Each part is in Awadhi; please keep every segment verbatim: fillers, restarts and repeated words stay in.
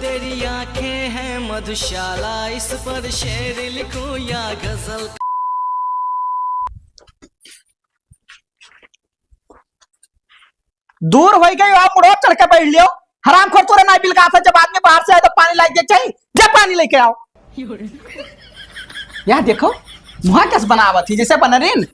तेरी आंखें हैं मधुशाला, इस पर शेर लिखूं या गजल। दूर होई गई, आप मुड़ो चढ़ के बैठ लियो। हरामखोर, तोरे नाई बिलकात है, जब आदमी बाहर से आए तो पानी लाइ दे चाहिए, जा पानी लेके आओ। यहाँ देखो, मुहा कैसे बनावत ही, जैसे बनरीन।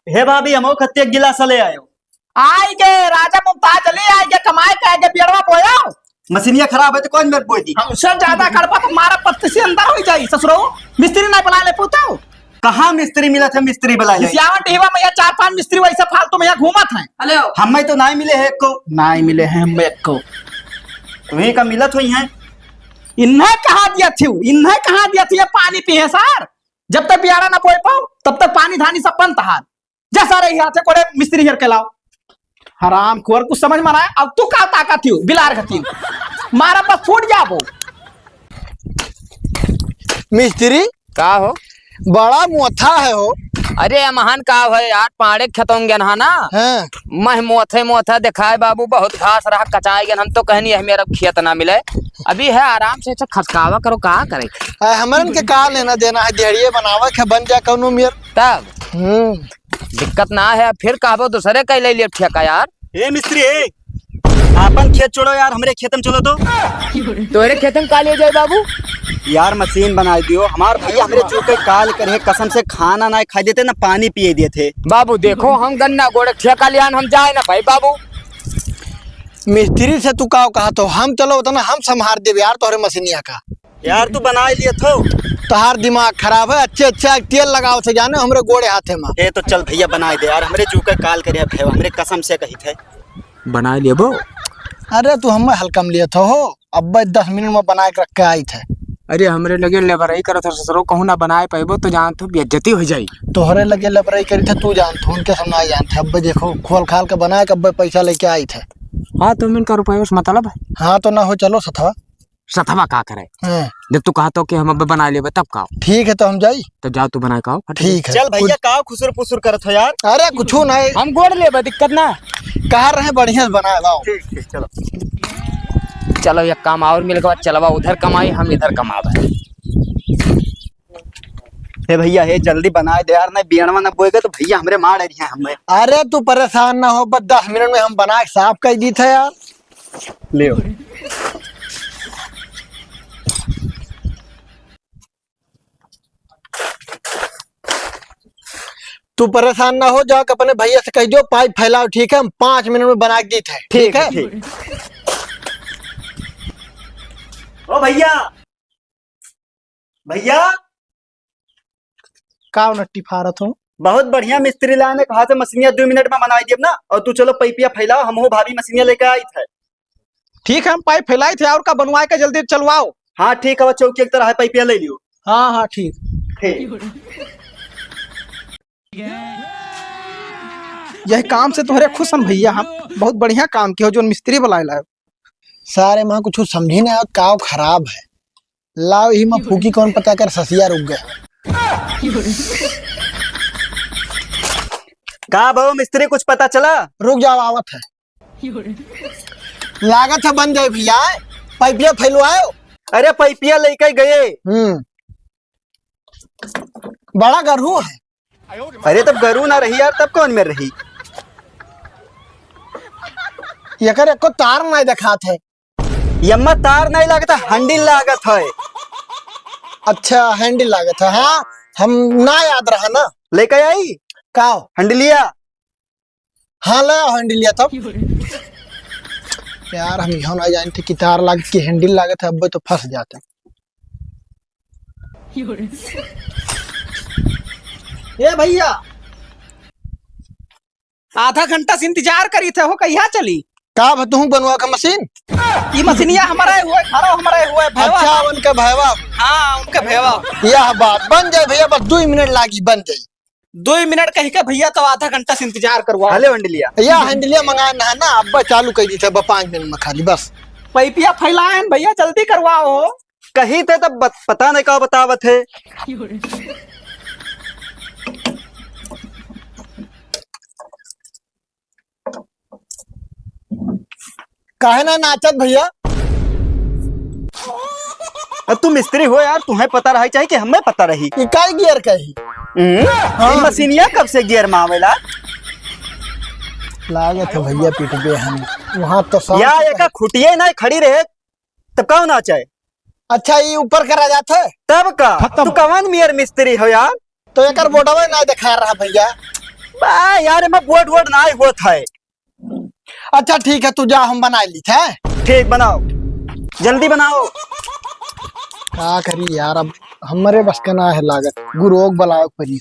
हे भाभी, हमो खत्ते एक गिलास ले आयो। आइगे राजा मुमताज अली, आइगे कमाए के, आइगे बियड़वा बोयो। मशीनिया खराब है तो कौन मेरे बोई दी? हमसे ज्यादा कड़पा तो मारा पत्ती से अंदर हो जाई ससुरो। मिस्त्री नहीं बुला ले पूतो। कहाँ मिस्त्री मिलत है, मिस्त्री बुला ले। सियावन टीवा में यहाँ चार पांच मिस्त्री वैसे फालतू में यहाँ घूमत हैं। हेलो। हमें तो नहीं मिले है एको। नहीं मिले हैं हमें एको। तुम्हें का मिलत हुई हैं? इन्हें कहाँ दिया थी, इन्हें कहाँ दिया थी ये पानी पिए सर? जब तक बियाड़ा ना बोई पाओ, तब तक पानी धानी सब पंत हार। जा सारे यहाँ से कोड़े मिस्त्री हेर के लाओ। हरामखोर, कुछ समझ में ना आए। अब तू का ताकत ही हो, बिलार गति। मारा बस फूट जाबो। मिस्त्री? का हो? बड़ा मोथा है हो। अरे अमहन का है यार, पाड़े खेतों गन हा ना। हाँ। मैं मोथे मोथा दिखाए बाबू, बहुत घास रहा कचाए गन, हम तो कहनी है मेरा खेत ना मिले। अभी है आराम से, अच्छा खसकावा करो, का करे? अरे हमरन के का लेना देना है, दिहड़िए बनावे के बन जा कौनो मेर। तब हम्म। दिक्कत ना है, फिर कहबो दूसरे का ले लियो ठेका यार। ए मिस्त्री, ए, आपन खेत छोड़ो यार, हमरे खेत में चलो तो। तोहरे खेत में का ले जाए बाबू? यार मशीन बनाए दियो, हमार भैया हमरे चूके काल करे, कसम से खाना ना खाए देते, ना पानी पिए देते। बाबू देखो, हम गन्ना गोड़े ठेका लियान, हम जाए ना भाई बाबू। मिस्त्री से तू का कहा तो हम चलो उतना हम संभार देब यार तोहरे मशीनिया का। यार तू बनाए लिए थो। तोहार दिमाग खराब है, अच्छे अच्छा तेल लगाओ थे जाने हमरे गोड़े हाथे में। ए तो चल भैया बनाए दे यार, हमरे जू के काल करे है, हमरे कसम से कही थे। बनाए लेबो। अरे तू हमें हल्का में लिए थो हो, अब्बे दस मिनट में बनाए के रख के आई थे। अरे हमरे लगे लेबरई करत हो ससुरो, कहूँ ना बनाए पैबो तो जान थो बेइज्जती हो जाई। तोहरे लगे लेबरई करी थे तू जान थो, उनके सब ना जान थे। अब्बे देखो खोल खाल के बनाए के अब्बे पैसा लेके आई थे। हाँ तो इनका रुपये से मतलब है। हाँ तो ना हो चलो सथवा। सथवा का करे? हाँ। जब तू कहा तो कि हम अब बना लेबे तब का? ठीक है, तो हम जाई। तो जाओ, तू बनाए का आओ, फट ठीक है। चल भैया, कुछ का खुसुर फुसुर करत हो यार? अरे कुछ नहीं। हम गोड़ लेबे, दिक्कत ना। कहा रहे बढ़िया से बनाए लाओ। ठीक, ठीक, चलो। चलो, एक काम और मिल गवा, चलवा उधर कमाई, हम इधर कमावे। हे भैया, हे जल्दी बनाए दे यार, नहीं बियणवा ना बोएगा तो भैया हमरे मार रही है हमें। अरे तू परेशान ना हो, बस दस मिनट में हम बना के साफ कर दी थे यार। लियो। तू परेशान ना हो, जाके अपने भैया से कह दियो पाइप फैलाओ, ठीक है? हम पाँच मिनट में बना के देते हैं, ठीक ठीक है, है? ठीक। ओ भैया, भैया। का नट्टी फारत हो? बहुत बढ़िया मिस्त्री लाने कहा से मशीनिया दो मिनट में बनाई देब ना, और तू चलो पाइपिया फैलाओ, हम हो भाभी मशीनिया लेके आई थे। ठीक है, हम पाइप फैलाई थे, और का बनवाए के जल्दी चलवाओ। हाँ ठीक है, वो चौकी एक तरह है, पाइपिया ले लियो। हाँ, हाँ, ठीक। ठीक। यह काम से तोहरे खुश हम भैया, हम बहुत बढ़िया काम कियो, जोन मिस्त्री बुलाए लाए। सारे माँ कुछ समझी ना, काव खराब है। लाओ, यही में फूकी कौन पता कर ससिया रुक गए। का भाव मिस्त्री, कुछ पता चला? रुक जाओ, आवत है। लागत है बन जाए भैया, पाइपिया फैलवाओ। अरे पाइपिया लेके गए। हम्म, बड़ा गरू है। अरे तब गरू ना रही यार, तब कौन में रही? एकर एको तार नहीं देखात है। यम्मा तार नहीं लागत है, हैंडल लागत है। अच्छा, हैंडल लागत है, हाँ, हम ना याद रहा ना। लेके आई? काव? हैंडलिया। हाँ, ले आओ हैंडलिया तब। यार, हम इहो ना जानते कि तार लाग के हैंडल लागत है, अब तो फंस जाते। ए भैया, आधा घंटा से इंतजार करी थे हो, कहिया चली? का भ-, तुहूँ बनवा के मशीन? ई मशीनिया हमारा हुआ, घरो हमारा हुआ, भैया। अच्छा, उनका भैया। हाँ, उनका भैया। यह बात बन जाए भैया, बस दो ही मिनट लागी, बन जाए। दो ही मिनट कह के भैया तो आधा घंटा से इंतजार करवा। हले हैंडलिया। या हैंडलिया मंगाए ना है ना, अब चालू कर दी थे, अब पाँच मिनट में खाली बस। पाइपिया फैलाए हैं भैया, जल्दी करवाओ। कही थे तब बत-, पता नहीं का बतावत है। काहे ना नाचत भैया? अब तू मिस्त्री हो यार, तुहैं पता रहा चाही कि हमें पता रही? ई काई गियर का ही? हम्म, हाँ। ई मशीनिया कब से गियर में आवेला? लागत है भैया पिटबे हम। वहाँ तो साफ या सुथरा एका खुटिये ना खड़ी रहे, तब का होना चाहे? अच्छा, ई ऊपर करा जात है? तब का? खत्म। तू कवन मेर मिस्त्री हो यार? तो एकर बोर्डवे ना दिखा रहा भैया। बा यार, एमा बोर्ड वोर्ड ना होत है। अच्छा ठीक है, तू जा, हम बनाइ ली है। ठीक, बनाओ, जल्दी बनाओ। का करी यार, अब हमरे बस का ना है लागत, गुरोक बलाओ परी।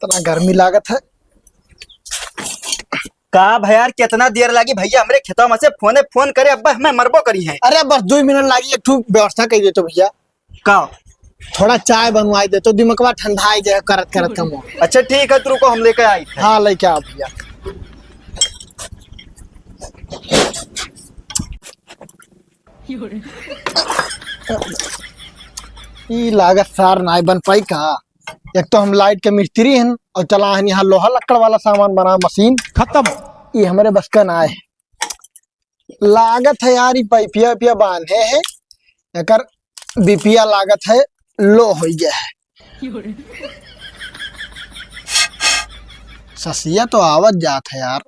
इतना गर्मी लागत है। का भैया, कितना देर लागी भैया, हमरे खेतवा में से फोने फोन करे, अब हमें मरबो करी है। अरे बस दुइ मिनट लागी, एक ठो व्यवस्था कइ देतो भैया। का? थोड़ा चाय बनवाई देतो, दिमकवा ठंडाई जाए करत करत कमो। अच्छा ठीक है, तो रुको, हम लेके आई थे। हाँ, लेके आओ भैया। ई लागत सार नाय बन पाई का? एक तो हम लाइट के मिस्त्री हन और चला हन यहाँ लोहा लक्कड़ वाला सामान बना मशीन। खत्म। ई हमरे बस का नाय है। लागत है यार, ई पाइपिया उपिया बांधे है, एकर बिपिया लागत है लो होइ गया है। ससिया तो आवत जात है यार,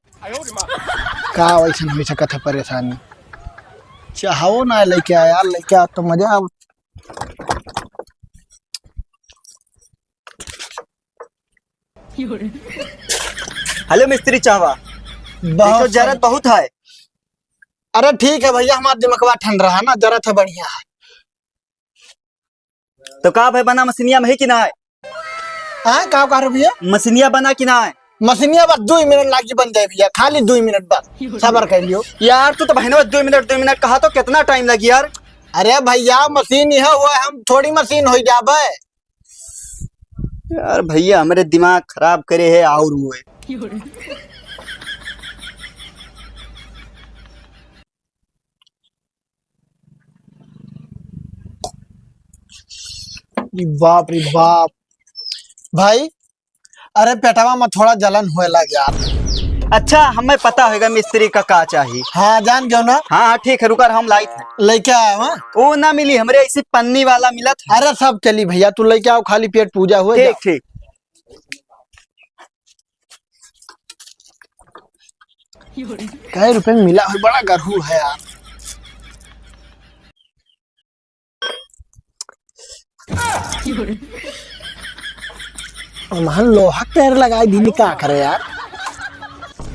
का वैसन होइ सकत है परेशानी? चाहो ना लेके आ यार, लेके आ तो मजा आवत। हेलो मिस्त्री चाहवा, बहुत देखो जरूरत सही। बहुत है। अरे ठीक है भैया, हमार दिमकवा ठंड रहा ना, जरूरत है बढ़िया है। तो का भाई, बना मशीनिया में है कि ना है? हाँ, का कह रहे भैया? मशीनिया बना कि ना है? मशीनिया बस दुइ मिनट लागी बन जाए भैया, खाली दुइ मिनट बस, सबर कर लियो। यार तू तो बहनवा दुइ मिनट, दुइ मिनट कहा तो कितना टाइम लगी यार? अरे भैया, मशीन यह हुआ, हम थोड़ी मशीन हो जाबे। यार भैया, हमरे दिमाग खराब करे है और हुए। बाप रे बाप। भाई, अरे पेटवा में थोड़ा जलन होए लग यार। अच्छा, हमें पता होगा मिस्त्री का का चाही। हाँ, जान गयो ना। हाँ, हाँ, ठीक है, रुका, हम लाइत है। लेके आया वहाँ। वो ना मिली, हमरे ऐसी पन्नी वाला मिलत है। अरे सब चली भैया, तू लेके आओ, खाली पेट पूजा हुए, ठीक, जाओ। ठीक। कै रुपए में मिला है, बड़ा गरहू है यार। हम लोहा के पैर लगाई दीनी, का करे यार?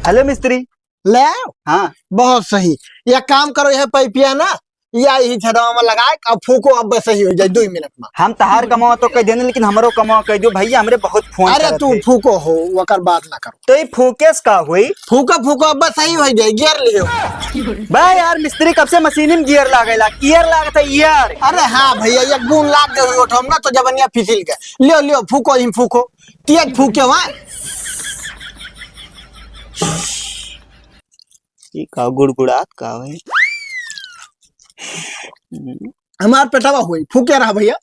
हेलो मिस्त्री। ले आओ। हाँ। बहुत सही। एक काम करो, यह पाइपिया ना, या यही छेदवा में लगाए, अब फूको, अब सही हो जाए दुइ मिनट में। हम तहार कमवा तो कह देने, लेकिन हमरो कमवा कह दो भैया, हमरे बहुत फोन अरे करत तू है। फूको हो, वकर बात ना करो। तो ये फूके से का हुई? फूको, फूको, अब सही हो जाए, गियर लियो। बे यार, मिस्त्री कब से मशीन में गियर लागेला? गियर लागत है, गियर। अरे हाँ भैया, एक बूंद लाग गए ओठम ना, तो जबनिया फिसिल गए। लियो, लियो, फूको, ही फूको, तेज फूके वहाँ। ये का गुड़गुड़ात का है? हमार पेटवा होई, फूके रहा भैया।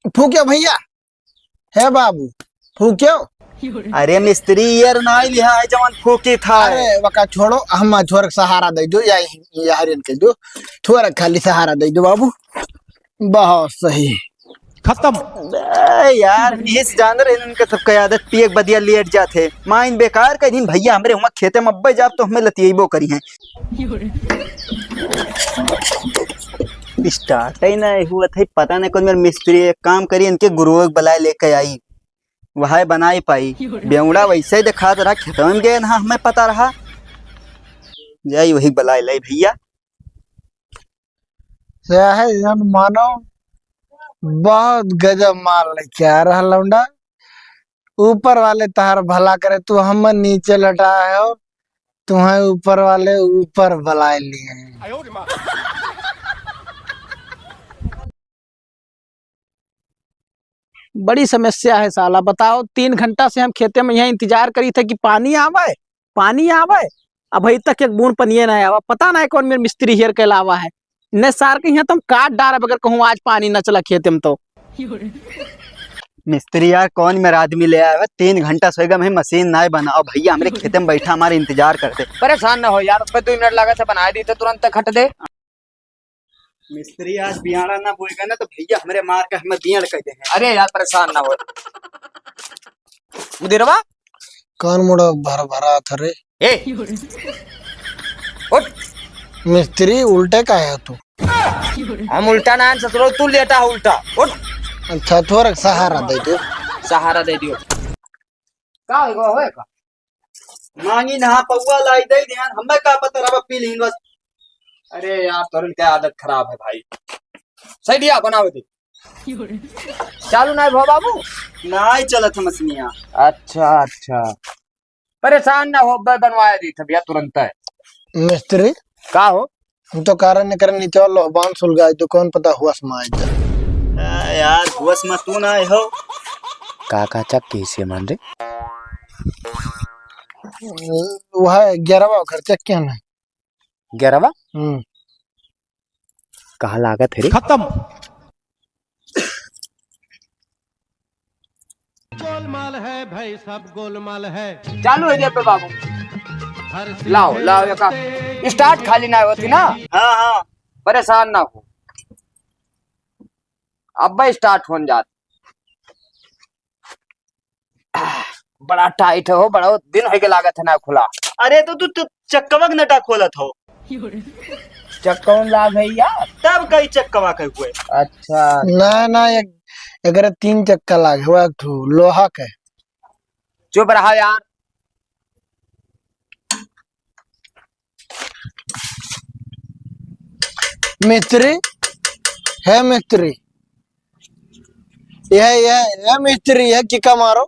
फूके भैया, हे बाबू, फूक्यो। अरे मिस्त्री, गियर ना लिहा है जवन फूकी था। अरे वका छोड़ो, हम थोड़ा सहारा दे दो, या, या हरियन के दो, थोड़ा खाली सहारा दे दो बाबू, बहुत सही। खत्म। बे यार, इस जानर है इनके सबके आदत, पिए के बदिया लेट जात है। माइन बेकार कर दिन भैया, हमरे हुआ खेते में अब्बे जाब तो हमें लतियेबो करी हैं। स्टार्ट ही नहीं हुआ था, पता नहीं कौन मेरे मिस्त्री। एक काम करी, इनके गुरुओ के बुलाए लेके आई, वह बनाए पाई। बेवड़ा वैसे ही दिखात रहा, खेतवा में गए ना, हमें पता रहा। जाई वही बुलाए लाई भैया। चाहे जन मानो, बहुत गजब माल लेके आ रहा लौंडा। ऊपर वाले तहार भला करे, तू हम नीचे लटा है, तुम्हें ऊपर वाले ऊपर बुलाए लिए हैं। बड़ी समस्या है साला, बताओ, तीन घंटा से हम खेते में यहाँ इंतजार करी थे कि पानी आवे, पानी आवे, अभी तक एक बूंद पनिये ना आवा। पता ना कौन मेरे मिस्त्री हेर के लावा है। ने सार के यहाँ तुम काट डारब अगर कहूँ आज पानी न चला खेते में तो। मिस्त्री यार, कौन मेरा आदमी ले आया है? तीन घंटा से होइगा, मैं मशीन नाय बना। और भैया हमरे खेते में बैठा, हमारे इंतजार करते। परेशान ना हो यार, उसमें दो मिनट लागत है, बनाए दी तो तुरंत खट दे। मिस्त्री आज बियाणा ना बोएगा ना तो भैया हमरे मार के हमें बियाण कह दे हैं। अरे यार परेशान ना हो। मुदिरवा, कौन मुड़ा भर भरा था रे? ए, उठ। मिस्त्री, उल्टे काहे हो तू? हम उल्टा ना हैं ससुरो, तू लेटा है उल्टा। उठ। अच्छा, थोड़ा सहारा दे दो। सहारा दे दियो। का होइगा, होए का? मांगी नहा पौआ लाई दे ध्यान, हमें का पता रहा पी लीन बस। अरे यार, तोरन क्या आदत खराब है भाई। सही दिया, बनावे दे। चालू नाय भो बाबू? नाय चलत है मशीनिया। अच्छा, अच्छा। परेशान ना हो, ब-, बनवाए दी था भैया तुरंत है। मिस्त्री? का हो? हम तो कारण नहीं करन नीचे वाला लोहबान सुलगाई तो कौन पता हुआ समाज जा। आ, यार, हुआ समा तू ना आए हो। का, का चक्की से मान रे? वह ग्यारहवा घर चक्की है ना? ग्यारहवा? हम्म। कहाँ लागत है रे? खत्म। गोलमाल है भाई, सब गोलमाल है। चालू है दे पे बाबू। हर लाओ, लाओ, एका start खाली ना होती ना। हाँ, हाँ। परेशान ना हो, अब start होन जात। आह, बड़ा tight है हो, बड़ा दिन होइगा लागत है ना खुला। अरे तो तू, तू चक्कवा के नटा खोलत हो। चक्कवा लाग है यार। तब कई चक्कवा के हुए। अच्छा। ना, ना, एक, एकरे तीन चक्का लाग हुआ, एक ठो लोहा के। चुप रहा यार। मिस्त्री, हे मिस्त्री, यह, यह, यह मिस्त्री है, किका मारो।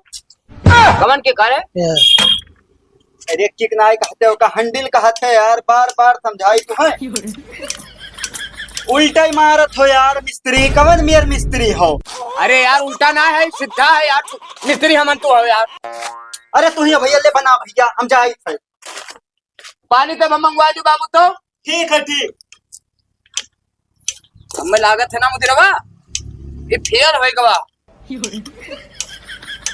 कमन के करे? यह। अरे किक नाय कहते हो का, handle कहते हैं यार, बार बार समझाई तो है। उल्टा ही मारत हो यार मिस्त्री, कवन मेर मिस्त्री हो? अरे यार उल्टा ना है, सीधा है यार, मिस्त्री हमन तो हो यार। अरे तू ही भैया ले बना भैया, हम जाई थे। पानी तो मंगवा दो बाबू तो। ठीक है, ठीक। हमें लागत है ना मुदिरवा, ये फेल होए गवा।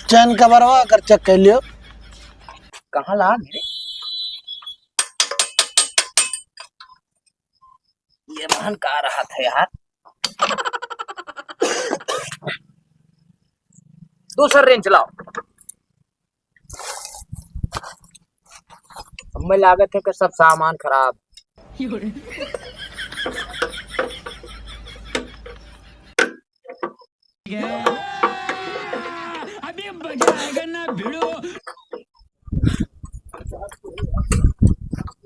चैन कबरवा कर check कर लियो। कहाँ लाग है? ये बहन का रहा था यार। दूसर wrench लाओ। हमें लागत है कि सब सामान खराब। अभी मजा आएगा ना भिड़ो।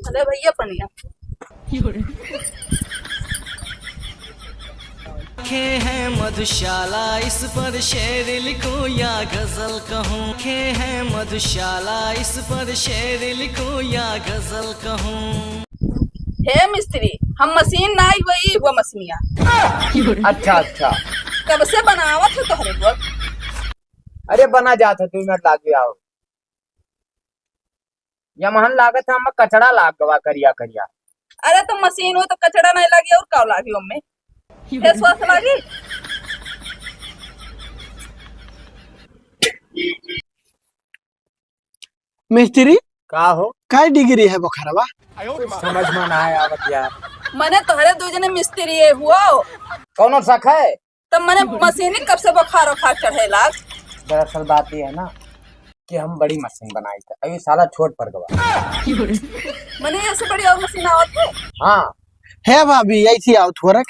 अरे भैया पनिया। खे है मधुशाला, इस पर शेर लिखूं या गजल कहूं। खे है मधुशाला, इस पर शेर लिखूं या गजल कहूं। हे मिस्त्री, हम मशीन नाई हुई, हुआ मशीनिया। अच्छा, अच्छा। कब से बनावत हो तोहरे लोग? अरे बना जात है, दो मिनट लागे आओ। या महन लागत है, हमें कचड़ा लाग गवा करिया करिया। अरे तो मशीन हो तो कचड़ा नहीं लागी और का लागी ओमे? Face wash लागी? मिस्त्री? का हो? काय degree है बोखरवा? कुछ समझ में ना आवत यार। मने तोहरे दो जने मिस्त्री है हुआ। कौनो शक है? तब मने मशीनी कब से बुखार उखार चढ़े लाग? दरअसल बात ये है ना कि हम बड़ी मशीन बनाई थे, अभी साला छोट पड़ गवा। मने ऐसे बड़ी और मशीन आवत है? हाँ। हे भाभी, ऐसी आओ थोड़ा।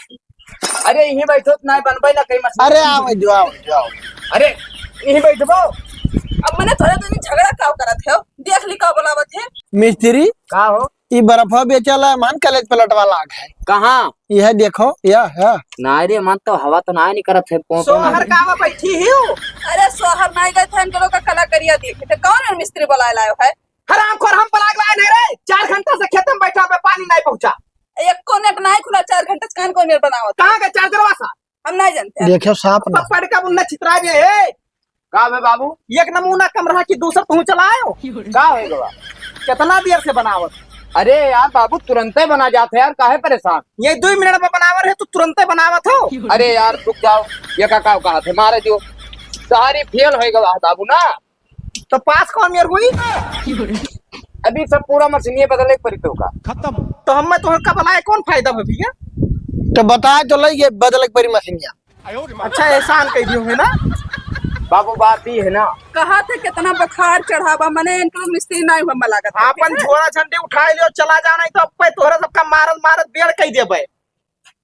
अरे यहीं बैठो, ना बनबे ना कहीं मशीन। अरे आओ जो, आओ जो, आओ। अरे यहीं बैठबो। अब मने थोड़ा दिन झगड़ा काव करत है, देख ली का बोलावत है। मिस्त्री? का हो? ई बर्फवा बेचल है, मान कलेज पलटवा लाग है। कहाँ? यह देखो, यह है। ना रे, मन तो हवा तो ना निकरत है, पों, पों ना। सोहर कावा बैठी ही हूँ। अरे सोहर नाई गए थे, इनके लोग का कला करिया देखे थे। कौन है मिस्त्री बुलाए लायो है? हरामखोर, हम बुलाए लाए नहीं रे। चार घंटा से खेत में बैठा पे पानी नहीं पहुँचा। एको नेट नहीं खुला, चार घंटा से कान को नेट बनावत। कहाँ का चार्जरवा सा? हम नहीं जानते। देखो सांप ना। पकड़ का मुन्ना छितरा भी है। का बे बाबू? एक नमूना कम रहा कि दूसर तू चलायो। का होई गवा? कितना देर से बनावत? अरे यार बाबू, तुरंते बना जात है यार, काहे परेशान? ये दुइ मिनट में बनावर है, तू तुरंते बनावत हो। अरे यार रुक जाओ, ये का, का कहा थे, मारे जो सारी फेल होइ गवा है बाबू ना। तो पास कौन मेर हुई? अभी सब पूरा मशीनिये बदले के पड़ी तो का। खत्म। तो हमें तोहर का बनाए कौन फायदा है भैया? तो बताए तो लई ये बदले के पड़ी मशीनिया। अच्छा, एहसान कह दियो है ना? बाबू, बात ई है ना। कहा थे कितना बुखार चढ़ावा, मने इनको मिस्त्री ना हुआ मला का। आपन झोरा झंडी उठाए लियो, चला जाना, नहीं तो अब पे तोहरा सबका मारत मारत बेड़ कह देबे।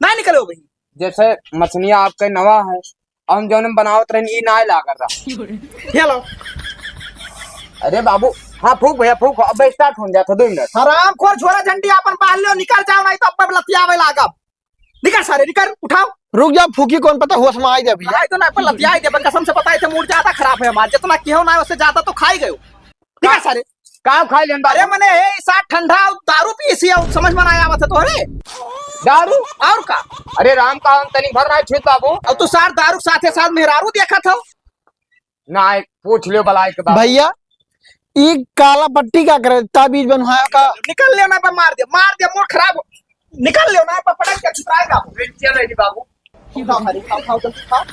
ना निकलो भाई। जैसे मशीनिया आपके नवा है, हम जौन बनावत रहन, ई ना लागत रहा। ये लो। अरे बाबू, हाँ फूक भैया, फूक, अब स्टार्ट हो जाता, दो मिनट। हरामखोर, झोरा झंडी आपन बांध लियो, निकल जाओ, नहीं तो अब पे लतियावे लागब। निकल सारे, निकल, उठाओ। रुक जा, फूकी कौन, पता होश में आई दे भैया। आई तो ना, पर लतियाई दे, पर कसम से बताई थे, मूड ज्यादा खराब है हमार, जितना किहो ना, उससे ज्यादा तो खाई गयो। निकल सारे। का खाई लेन बाबू? अरे मने, हे, साथ ठंडा दारू पी सी, समझ में ना आवत है तोहरे। दारू? और का? अरे राम का हम तनी भर ना छुत बाबू। अब तू सार दारू के साथे साथ मेहरारू देखत हो। ना, पूछ लियो बलाई के बाबू। भैया, ई काला पट्टी का करे, ताबीज बनवाया का? निकल लेना पे मार दे, मार दे, मूड खराब हो। निकल लेना पे पटक के छितराएगा। चल रे बाबू। उठाओ भाई, उठाओ, उठाओ, जल्दी उठाओ।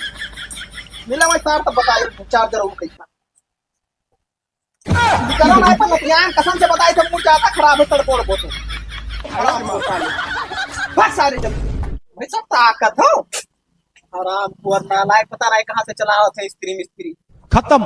मिला भाई सार, तब बताए, चार्जर और कैसा। निकलो ना पे नतियान, कसम से बताए थे, मूड ज्यादा खराब है, तड़पोड़ को तो। हराम को साले। भाग सारे जल्दी। भाई सब ताकत हो। हराम को नालायक, पता नहीं कहाँ से चला आवत है स्त्री मिस्त्री। खत्म।